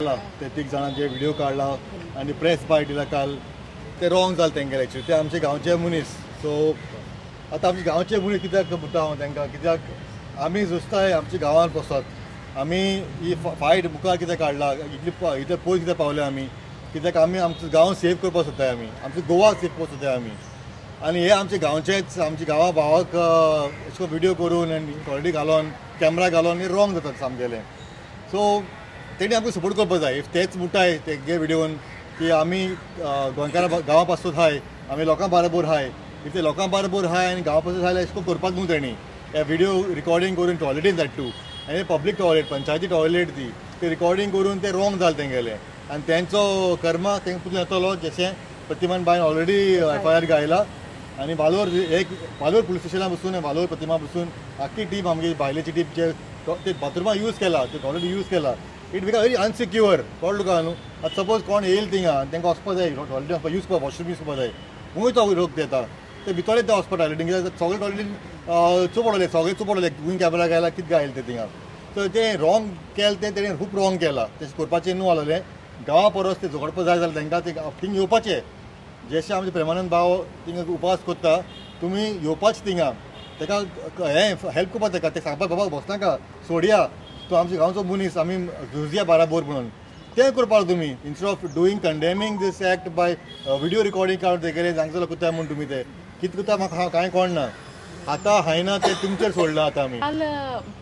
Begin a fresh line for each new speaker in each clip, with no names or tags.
ते तीग जाणांचे व्हिडिओ काडला आनी प्रेस बायट दिला काल, ते रॉंग जालें तेंगेलें. एक्चुली ते आमचे गांवचे मनीस. सो आतां आमचे गांवचे मनीस कित्याक म्हणटा हांव तांकां, कित्याक आमी झुजताय आमच्या गांवांत बसत, आमी ही फायट मुखार कित्याक काडला, इतले इतले पयस कित्याक पावले आमी, कित्याक आमी आमचो गांव सेव करपाक सोदताय, आमी आमचो गोवा सेव करपाक सोदताय आमी. आनी हे आमचे गांवचेच आमच्या गांवा भावाक अशें व्हिडियो करून आनी क्वॉलिटी घालून कॅमरा घालून हे रॉंग जातात सामकेले. सो तेणी आमकां सपोर्ट करपाक जाय. If तेच म्हणटाय तेगे व्हिडियोन की आमी गोंयकारां गांवा पासून आहाय, आमी लोकां बरोबर आहाय, if ते लोकां बरोबर आहाय आनी गांवा पासून जाल्यार अशें करपाक न्हू तेणी. हे व्हिडियो रिकॉर्डिंग करून टॉयलेटीन धाडटू आनी पब्लीक टॉयलेट, पंचायती टॉयलेट ती, ते रिकॉर्डिंग करून ते रॉंग जालें तेंगेलें. आनी तेंचो कर्मा तेंकां पुसून येतलो, जशें प्रतिमान बायन ऑलरेडी एफ I R घायला. आनी वालोर एक वालोर पुलीस स्टेशना बसून वालोर प्रतिमा बसून आख्खी टीम आमगे बायलेची टीम जे ते बाथरुमा यूज केला, ते टॉयलेट यूज केला, it become very unsecure. कळ्ळें तुका न्हू? आतां सपोज कोण येयल थिंगा तांकां वचपा जाय, टॉयलेट वचपा यूज करपा, वॉशरूम यूज करपा जाय, खूंय तो रोग येता ते भितरले ते वचपा टॉयलेटीन, कित्याक सगळे टॉयलेटीन चोपडले, सगळे चोपडले, खूंय कॅमेरा घायला कितें घायले ते थिंगा. सो तें रॉंग केलें, तें तेणें खूब रॉंग केलां. तशें करपाचें न्हू आसलेलें. गांवा परस तें झगडपा जाय जाल्यार तांकां ते थिंग येवपाचें. जशें आमचे प्रेमानंद भाव थिंगा उपास करता, तुमी येवपाचें थिंगा, ताका हें हेल्प करपा, ताका तें सांगपाक बाबा बसनाका सोडया, तूं आमच्या गांवचो मनीस, आमी झुजया बराबर म्हणून तें करपाक तुमी. Instead of doing condemning this act by video recording काडून तेगेलें जांगचो करता म्हूण तुमी तें कितें करता म्हाका कांय कळना. आतां हांयना तें तुमचेर सोडलां. आतां आमी
काल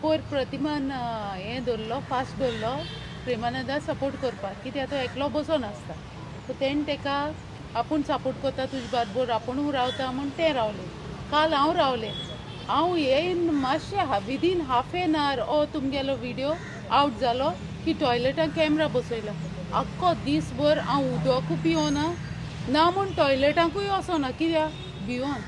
पयर प्रतिमान हें धरलो, फास्ट धरलो प्रेमानंदा सपोर्ट करपाक, कित्याक तो एकलो बसोन आसता. सो तेणें तेका आपूण सपोर्ट करता तुजे बरोबर, आपुणूय रावता म्हूण तें रावलें. काल हांव रावलें, हांव येयन मातशें विदीन हाफ एन our ओ तुमगेलो व्हिडियो आवट जालो की टॉयलेटान कॅमरा बसयला. आख्खो दीसभर हांव उदकूय पिवना ना म्हूण टॉयलेटाकूय वचना, कित्याक भिवन.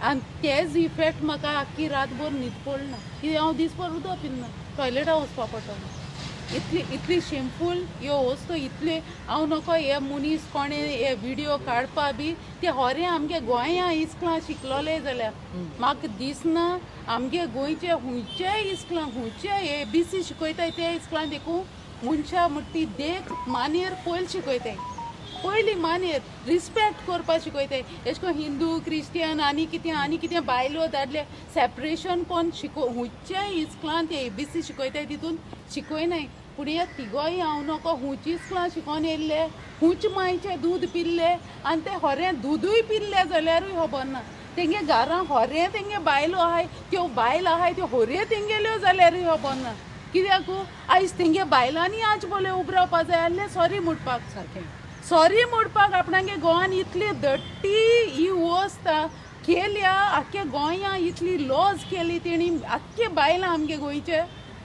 आनी तेज इफेक्ट म्हाका आख्खी रातभर न्हीद पडना, कित्याक हांव दीसभर उदक पिना, टॉयलेटाक वचपा पडटलें. इतली इतली शेमफूल ह्यो वस्तू, इतले हांव नको हे मनीस कोणें हे व्हिडियो काडपा बी ते होरें आमगे गोंया इस्कुलां शिकलोले जाल्यार म्हाका दिसना आमगे गोंयचे खुंयचेय इस्कुलां खुंयचे ए बी सी शिकयताय ते इस्कुलां देखून मनशां म्हण ती देख मानेर पयलीं शिकयताय, पयलीं मानेर रिस्पेक्ट करपाक शिकयताय. एशें करून हिंदू क्रिस्टियन आनी कितें आनी कितें बायलो दादले सेपरेशन कोण शिको खुंयचेय इस्कुलान ते ए बी सी शिकयताय तितून शिकयनाय. पूण हे तिगोय हांव नको खुंयची इस्कुलां शिकोन येयल्ले, खुंयचे मायचें दूद पिल्ले आनी ते होरें दुदूय पिल्ले जाल्यारूय खबर ना. तेंगे घरां होरें तेंगे बायलो आहाय, त्यो बायल आहाय त्यो होरयो तेंगेल्यो जाल्यारूय खबर ना. कित्याक आयज तेंगे बायलांनी आज बोले उब रावपा जाय आसलें सॉरी म्हणपाक, सारकें सॉरी म्हणपाक. आपणागे गोवान इतली दट्टी ही वस्त केल्या, आख्खे गोंया इतली लॉज केली तेणी, आख्खे बायलां आमगे गोंयचे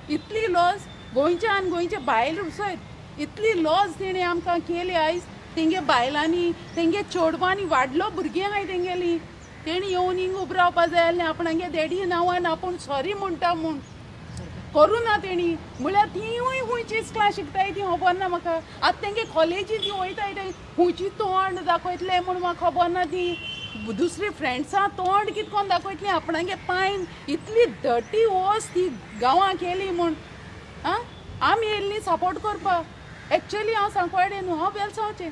इतली लॉज, गोंयचे आनी गोंयचे बायल सयत इतली लॉज तेणी आमकां केली. आयज तेंगे बायलांनी तेंगे चेडवांनी वाडलो भुरगीं आहाय तेंगेली, तेणी येवन हिंग उब रावपा जाय आसलें आपणागे डॅडी नांवान आपूण सॉरी म्हणटा म्हूण करूं ना तेणी. म्हळ्यार तिवूय खुंयची इस्कुलां शिकताय ती खबर ना म्हाका. आतां तेंगे कॉलेजी ती वयताय ते खुंयची तोंड दाखयतले म्हूण म्हाका खबर ना. ती दुसरी फ्रेंड्सां तोंड कितें कोन्न दाखयतली आपणागे पांयन. इतली दटी वस्त ती गांवां केली म्हूण आं आमी येयल्ली सपोर्ट करपाक. एक्चुअली हांव सांकवाडे न्हू, हांव वेलसांवचें,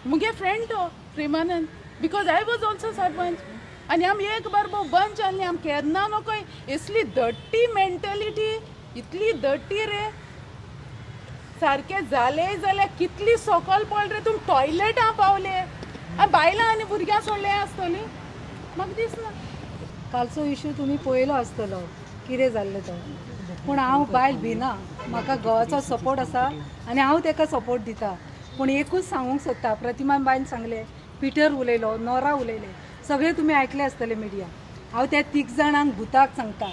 मुगे फ्रेंड तो Premanand, because I was also sarpanch. आनी आमी एक बारबो बंच आहली, आमी केन्ना नकोय इसली दट्टी मेंटेलिटी, इतली दट्टी रे सारकें जालें जाल्यार कितली सकल पडले रे तुमी टॉयलेटां पावले आनी बायलां आनी भुरग्यां सोडलें आसतलीं म्हाका दिसना.
कालचो इशू तुमी पळयलो आसतलो कितें जाल्लें तो. पूण हांव बायल भिना, म्हाका घोवाचो सपोर्ट आसा आनी हांव ताका सपोर्ट दिता. पूण एकूच सांगूंक सोदता, प्रतिमान बायन सांगलें, पिटर उलयलो, नोरा उलयलें, सगळे तुमी आयकले आसतले मिडिया. हांव त्या तीग जाणांक भुताक सांगता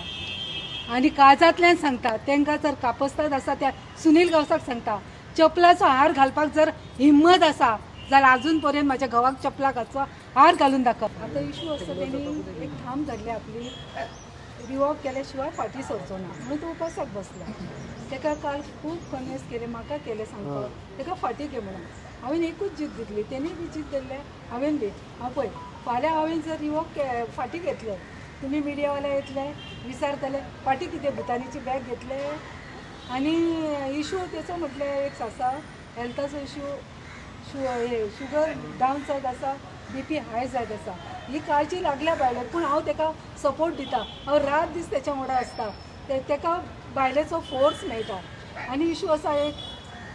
आनी काळजांतल्यान सांगता, तांकां जर कापस्ताद आसा त्या सुनील गांवसाक सांगता, चपलाचो हार घालपाक जर हिम्मत आसा जाल्यार आजून पर्यंत म्हाज्या घोवाक चपलाक हाचो हार घालून दाखय. आतां इशू आसा तेणी एक थाम धरली आपली, रिवॉक केल्या शिवाय फाटीं सरचो ना म्हणून तो उपासाक बसला. ताका काल खूब कन्विन्स केलें, म्हाका केलें सांगपाक, ताका फाटीं घे म्हणून. हांवें एकूच जीत धरली, तेणी बी जीत धरलें, हांवें बी. हांव पळय फाल्यां हांवें जर रिवॉक फाटीं घेतलें, तुमी मिडियावाले येतले विचारतले फाटीं कितें भुतानीची बॅग घेतले. आनी इशू तेचो म्हटल्यार एक आसा हेल्थाचो इशू, हे शुगर डावन जायत आसा, बीपी हाय जायत आसा, ही काळजी लागल्या बायलेक. पूण हांव तेका सपोर्ट दिता, हांव रात दीस तेच्या वांगडा आसता, तेका बायलेचो फोर्स मेळटा. आनी इशू आसा एक,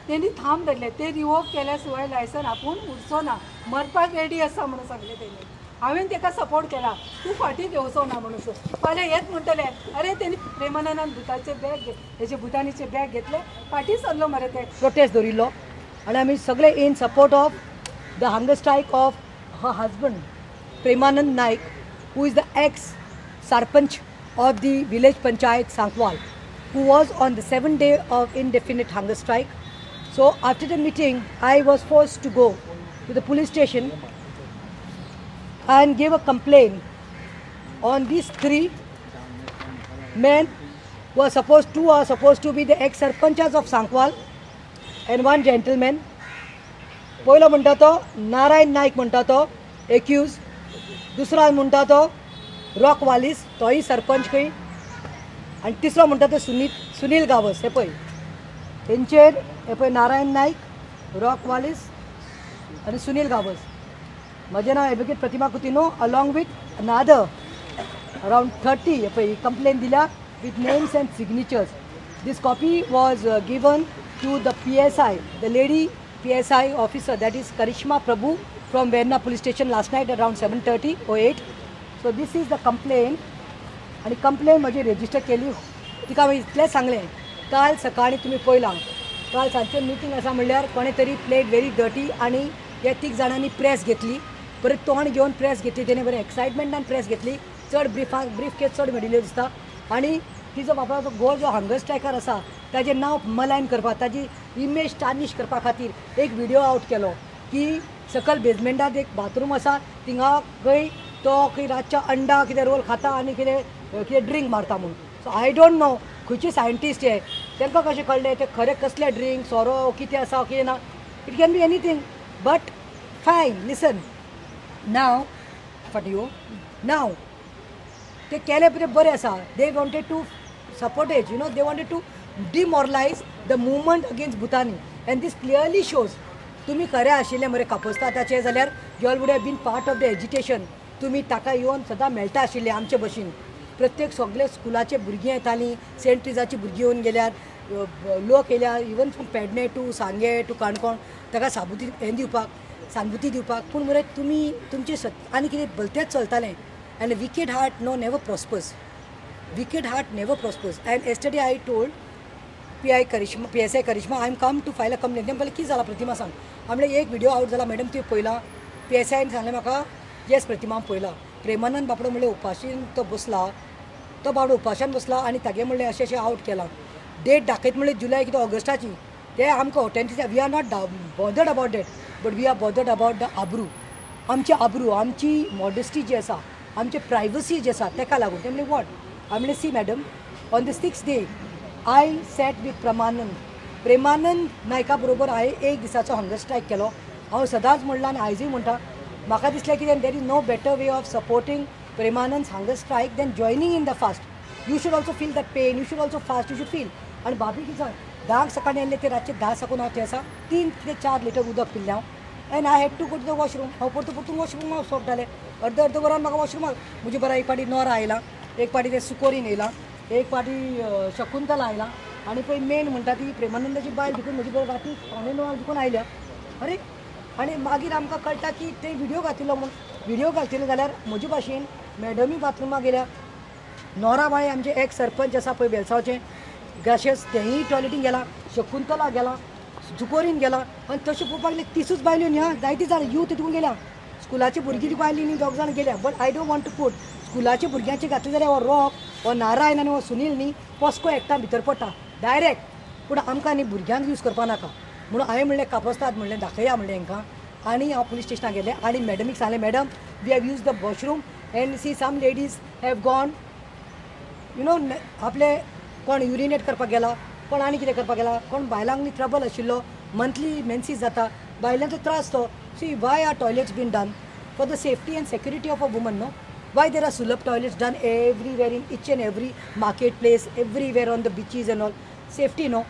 तेणी थांब धरले, ते रिवोक केल्या शिवाय लायसन आपूण उरचो ना, मरपाक रेडी आसा म्हणून सांगलें तेणी. हांवें तेका सपोर्ट केला, तूं फाटीं घेवचो ना म्हणून. फाल्यां हेच म्हणटले अरे तेणी प्रेमानंदान भुताचे बॅग, हेजे भुतानीचे बॅग घेतले, फाटीं सरलो मरे. ते
प्रोटेस्ट दवरिल्लो आनी आमी सगळे in support of the hunger strike of her husband Premanand Naik, who is the ex sarpanch of the village panchayat Sancoale, who was on the 7th day of indefinite hunger strike. So after the meeting, I was forced to go to the police station and give a complaint on these 3 men who are supposed to, are supposed to be the ex-sarpanchas of Sancoale and one gentleman. पयलो म्हणटा तो नारायण नायक म्हणटा तो accused, दुसरो म्हणटा तो rock वालीस, तोय सरपंच खंय, आनी तिसरो म्हणटा तो सुनील गावस. हे पळय तेंचेर, हे पळय नारायण नायक, रॉक वालीस आनी सुनील गावस. म्हजें नांव advocate Pratima Coutinho along with another around 30 हे पळय कंप्लेन दिल्या with names and signatures. This copy was given to the PSI, the lady PSI officer, that is Karishma Prabhu from Verna police station last night around 7:30 or 8. So this is the complaint. आनी complain म्हजी register केली. तिका हांवें इतलेंच सांगलें, काल सकाळीं तुमी पळयलां, काल सांजचें मिटींग आसा म्हणल्यार कोणें तरी प्लेट व्हेरी डर्टी आनी ह्या तीग जाणांनी प्रेस घेतली, बरें तोंड घेवन प्रेस घेतली, तेणें बरें एक्सायटमेंटान प्रेस घेतली, चड ब्रीफ केस चड मेळिल्ल्यो दिसता. आनी तिजो बापायचो घोव जो हंगर स्ट्रायकर आसा ताजें नांव मलायन करपाक, ताजी इमेज टार्निश करपा खातीर एक व्हिडियो आवट केलो की सकयल बेजमेंटात एक बाथरूम आसा, थिंगा खंय तो खंय रातच्या अंडा कितें रोल खाता आनी कितें कितें ड्रिंक मारता म्हूण. सो I don't know खंयचे सायंटिस्ट हे, तांकां कशें कळ्ळें तें खरें कसलें ड्रिंक सोरो कितें आसा कितें ना. It can be anything, but fine. Listen now फाटी यो नाव ते केलें पळय बरें आसा. They wanted to support it, you know, they wanted to demoralise the movement against Bhutani, and this clearly shows. तुमी खरें आशिल्लें मरे कापस्ताताचें जाल्यार you all would have been part of the agitation. तुमी ताका येवन सदां मेळटा आशिल्ले आमचे भशेन. प्रत्येक सगळे स्कुलाचे भुरगीं येतालीं, सेंट ट्रिजाची भुरगीं येवन गेल्यार, लोक येयल्या even from Pedne to Sanguem to Canacona ताका साबुती हें दिवपाक, सानुभूती दिवपाक. पूण मरे तुमी तुमचें आनी कितें भलतेंच चलतालें. And wicked heart no never prospers, wicked heart never prospers. And yesterday I told PI Karishma, PSI Karishma, I am come to file a complaint. तें म्हणलें कितें जालां प्रतिमा सांग. हांवें म्हणलें एक व्हिडियो आवट जाला मॅडम, तुवें पळयला? PSIन सांगलें म्हाका येस प्रतिमा हांव पळयला. प्रेमानंद बापडो म्हणलें उपाशीन तो बसला, तो बाबडो उपाशान बसला आनी तागें म्हणलें अशें अशें आवट केलां. डेट दाखयत म्हणलें जुलय कितें ऑगस्टाची. ते आमकां authenticity, we are not bothered about that, but we are bothered about the आब्रू. आमची आब्रू, आमची मॉडेस्टी जी आसा, आमची प्रायवसी जी आसा ताका लागून. ते म्हणलें what? हांवें म्हणलें see madam, on the 6th day I sat with Premanand. Premanand नायका बरोबर हांवें एक दिसाचो हंगर स्ट्रायक केलो. हांव सदांच म्हणलां आनी आयजूय म्हणटा, म्हाका दिसलें कितें there is no better way of supporting Premanand hunger strike than joining in the fast. You should also feel that pain, you should also fast, you should feel. आनी भाभी कितें सांग, 10 सकाळीं येयल्ले ते रातचे 10 साकून हांव थंय आसा, 3 ते 4 लिटर उदक पिल्लें हांव. And I had to go to the washroom. हांव परतून परतून वॉशरूमाक सोडटालें. अर्द अर्द वरान म्हाका वॉशरुमाक म्हजे बरें एक फावटी नोरा आयलां, एक फावटी ते सुकोरीन येयलां, एक फावटी शकुंतला आयलां, आनी पळय मेन म्हणटा ती प्रेमानंदाची बायल देखून म्हजी बरोबर राती 8:45 देखून आयल्या. अरे आनी मागीर आमकां कळटा की ते व्हिडियो घातिल्लो म्हूण. व्हिडियो घातिल्लो जाल्यार म्हजे भाशेन मॅडमी बाथरुमाक गेल्या, नोरा बाळे आमचे एक सरपंच आसा पळय बेलसांवचे ग्राशियस, तेंय टॉयलेटीन गेला, शकुंतला गेला, जुकोरीन गेला. आनी तशें पळोवपाक गेल्यार 30 बायल्यो न्ही आं, जायती जाणां यूथ तितून गेल्या, स्कुलाची भुरगीं तितून आयली न्ही, 2 जाणां गेल्या. But I don't want to put स्कुलाच्या भुरग्यांचे घातले जाल्यार हो रॉक, हो नारायण आनी हो सुनील न्ही पॉस्को एक्टा भितर पडटा डायरेक्ट. पूण आमकां न्ही भुरग्यांक यूज करपा नाका म्हणून हांवें म्हणलें कापस्ताद म्हणलें दाखया म्हणलें हांकां. आनी हांव पुलीस स्टेशनाक गेलें आनी मॅडमीक सांगलें, madam we have use the washroom and see some ladies have gone, you know, आपले कोण युरिनेट करपाक गेला, कोण आनी कितें करपाक गेला, कोण बायलांक न्ही ट्रबल आशिल्लो, मंथली मेन्सीस जाता, बायलांचो त्रास तो. See why are toilets been done for the safety and security of a woman no? Why there are Sulabh toilets done everywhere in each and every market place, everywhere on the beaches and all? Safety न्हू.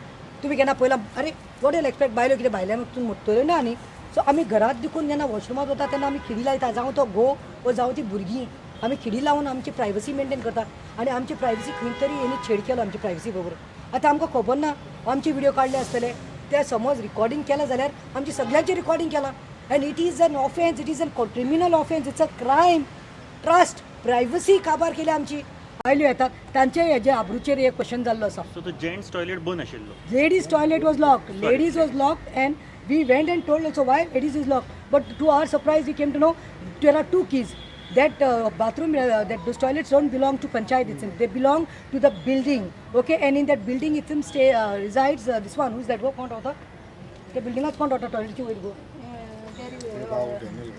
तुमी केन्ना पळयलां? अरे what you'll expect, बायलो कितें भायल्यान वचून मोडटल्यो ना न्ही. सो आमी घरांत देखून जेन्ना वॉशरुमांत वता तेन्ना आमी खिडी लायता, जावं तो घोव वो जावं ती भुरगीं, आमी खिडी लावन आमची प्रायवसी मेंटेन करता. आनी आमची प्रायवसी खंय तरी हेणी छेड केलो आमची प्रायवसी बरोबर. आतां आमकां खबर ना आमचे व्हिडियो काडले आसतले, ते समज रिकॉर्डिंग केलें जाल्यार आमची सगळ्यांचें रिकॉर्डिंग केलां. And it is an offence, it is an criminal offence, it's a crime. Trust privacy काबार केली आमची. बायल्यो येतात तांचे हेजे आब्रूचेर एक क्वेश्चन जाल्लो आसा.
सो तो जेंट्स टॉयलेट बंद आशिल्लो,
ladies toilet was locked. Ladies was locked and we went and told also why ladies is locked, but to our surprise we came to know there are two keys. That bathroom, that those toilets don't belong to panchayat itself, they belong to the building. Okay, and in that building itself stay resides this one, who is that? Go कोण रावता त्या बिल्डिंगाच, कोण रावता टॉयलेटची वयर गो?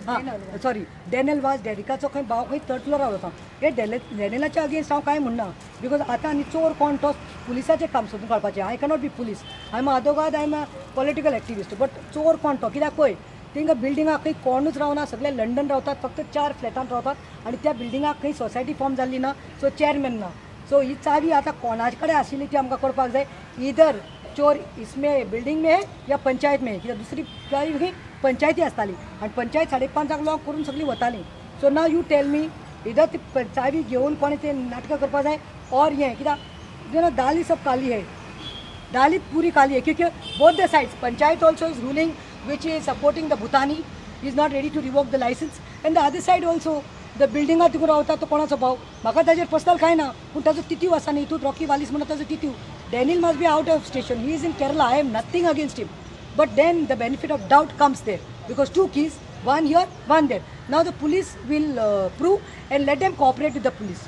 हां sorry, Daniel वाज, डॅरिकाचो खंय भाव खंय थर्ड फ्लोरार वता. हे डॅनियलाच्या अगेन्स्ट हांव कांय म्हणना, because आतां आनी चोर कोण तो पुलिसाचें काम सोदून काडपाचें. I cannot be police, I am आदोगाद, I am a political activist. But चोर कोण तो कित्याक पळय तेंकां बिल्डिंगाक खंय कोणूच रावना, सगळे लंडन रावतात, फक्त 4 फ्लॅटान रावतात आनी त्या बिल्डिंगाक खंय सोसायटी फॉर्म जाल्ली ना, सो चेअरमॅन ना. सो ही चावी आतां कोणा कडेन आशिल्ली ती आमकां कळपाक जाय. इधर चोर इसमें बिल्डिंग में है या पंचायत में, कित्याक दुसरी चावी खंय पंचायती आसताली आनी पंचायत 5:30 लॉक करून सगळी वताली. So now you tell me, इधर ती चावी घेवन कोणें ते नाटकां करपाक जाय और हें कित्याक जेन्ना दाली सब काली है, दाली पुरी काली है, क्योंकि both the sides panchayat also is ruling which is supporting the Bhutani, is not ready to revoke the licence, and the other side also the बिल्डिंगात तिकून रावता तो कोणाचो भाव. म्हाका ताजेर पर्सनल कांय ना, पूण ताजो तितीव आसा न्ही, हितून रॉकी वालीस म्हणून ताजो तितीव. Daniel must be out of station, he is in Kerala, I am nothing against him, but then the benefit of doubt comes there because 2 keys, 1 here, 1 there. Now the police will prove and let them cooperate with the police.